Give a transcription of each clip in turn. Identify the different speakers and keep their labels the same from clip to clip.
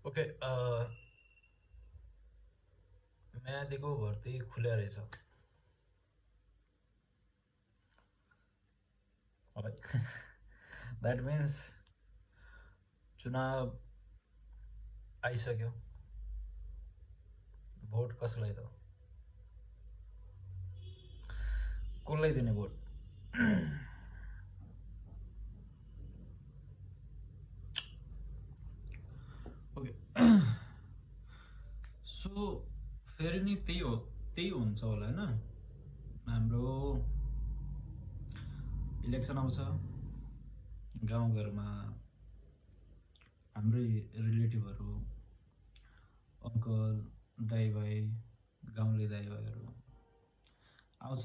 Speaker 1: Okay म्यादीको भर्ती खुल्या रहेछ। द्याट मिन्स चुनाव आइसक्यो। भोट कसलाई त, कसलाई दिने भोट? ओके सो फेरि नि त्यही हुन्छ होला होइन। हाम्रो इलेक्सन आउँछ, गाउँघरमा हाम्रै रिलेटिभहरू, अङ्कल, दाइभाइ, गाउँले दाइभाइहरू आउँछ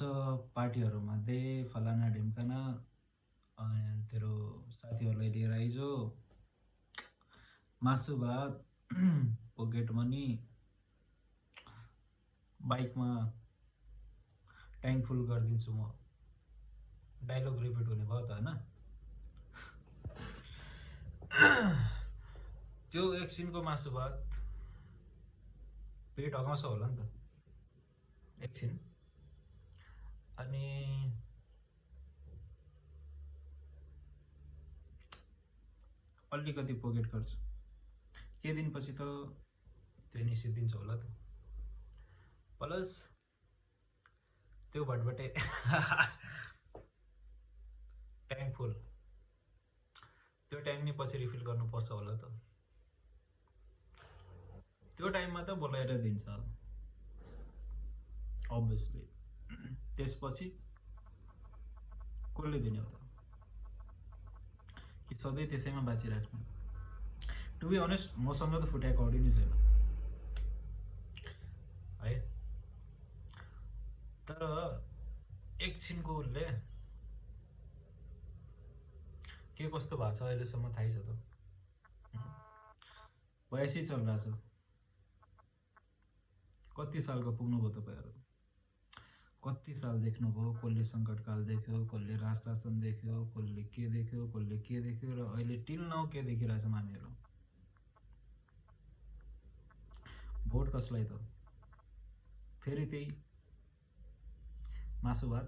Speaker 1: पार्टीहरूमध्ये फलाना ढिम्काना तेरो साथीहरूलाई लिएर आइजो, मासु भात, पोकेट मनी, बाइकमा ट्याङ्क फुल गरिदिन्छु म। डायलग रिपिट हुने भयो त होइन। त्यो एकछिनको मासु भात पेट हगाउँछ होला नि त एकछिन, अनि अलिकति पोकेट खर्च केही दिनपछि त त्यो निस्किदिन्छ होला त। प्लस त्यो भटबटे ट्याङ्क फुल, त्यो ट्याङ्क नि पछि रिफिल गर्नुपर्छ होला त। त्यो टाइममा त बोलाएर दिन्छ अभियसली। त्यसपछि कसले दिने हो त, कि सधैँ त्यसैमा बाँचिराख्ने? टु बी अनेस्ट मसँग त फुट्याएको अडी नै छैन है, तर एकछिनको उसले के कस्तो भएको छ अहिलेसम्म थाहै छ त। 82 चलिरहेछ। कति सालको पुग्नुभयो तपाईँहरू? कति साल देख्नुभयो? कसले सङ्कटकाल देख्यो, कसले राज शासन देख्यो, कसले के देख्यो, कसले के देख्यो, र अहिले टिल नाउ के देखिरहेछौँ हामीहरू? भोट कसलाई त? फेरि त्यही मासु भात।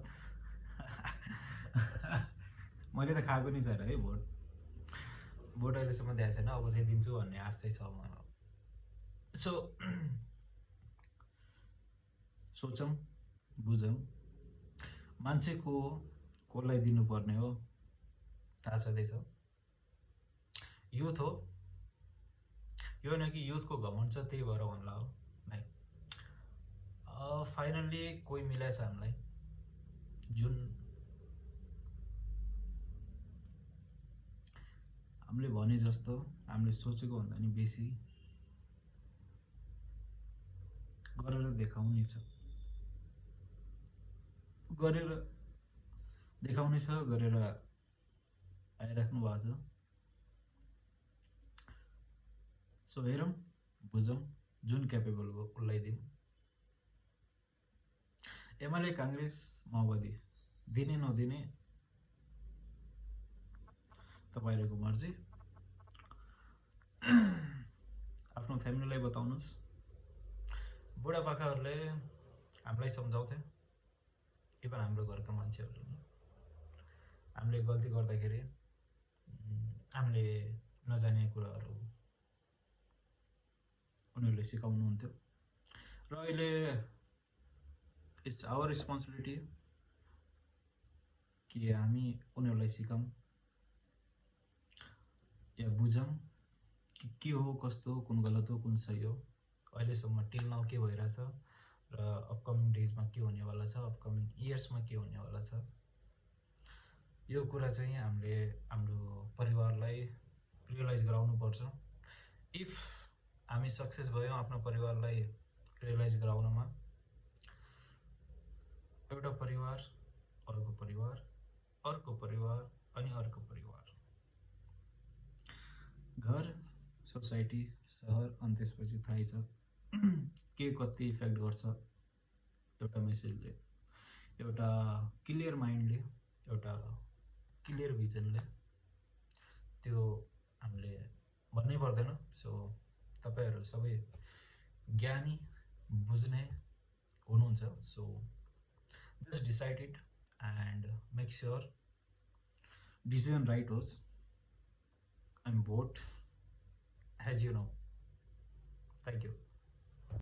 Speaker 1: मैले त खाएको नि छैन है भोट अहिलेसम्म दिएको छैन, अब चाहिँ दिन्छु भन्ने आश चाहिँ छ मलाई। सो सोचौँ, बुझौँ, मान्छे को हो, कसलाई दिनुपर्ने हो थाहा छँदैछ। युथ हो, यो होइन कि युथको घमण्ड छ त्यही भएर भन्ला हो भाइ। फाइनल्ली कोही मिलाएछ हामीलाई, जुन हामीले भने जस्तो, हामीले सोचेको भन्दा नि बेसी गरेर देखाउने छ, गरेर देखाउने छ, गरेर आइराख्नु भएको छ। सो हेरौँ, बुझौँ, जुन क्यापेबल हो उसलाई दिउँ। एमाले, काङ्ग्रेस, माओवादी दिने नदिने तपाईँहरूको मर्जी। आफ्नो फ्यामिलीलाई बताउनुहोस्। बुढापाकाहरूले हामीलाई सम्झाउँथे, इभन हाम्रो घरका मान्छेहरूले नि हामीले गल्ती गर्दाखेरि हामीले नजाने कुराहरू उनीहरूले सिकाउनुहुन्थ्यो, र अहिले इट्स आवर रेस्पोन्सिबिलिटी कि हामी उनीहरूलाई सिकाउँ या बुझौँ कि के हो, कस्तो हो, कुन गलत हो, कुन सही हो, अहिलेसम्म टिल नाउ के भइरहेछ, र अपकमिङ डेजमा के हुनेवाला छ, अपकमिङ इयर्समा के हुनेवाला छ। यो कुरा चाहिँ हामीले हाम्रो परिवारलाई रियलाइज गराउनुपर्छ। इफ हामी सक्सेस भयौँ आफ्नो परिवारलाई रियलाइज गराउनमा, एउटा परिवार, अर्को परिवार, अर्को परिवार, अनि अर्को परिवार, घर, सोसाइटी, सहर, अनि त्यसपछि थाहै छ के कति इफेक्ट गर्छ एउटा मेसेजले, एउटा क्लियर माइन्डले, एउटा क्लियर भिजनले। त्यो हामीले भन्नै पर्दैन। सो तपाईँहरू सबै ज्ञानी बुझ्ने हुनुहुन्छ. So just decide it and make sure decision right होस् and vote as you know. Thank you.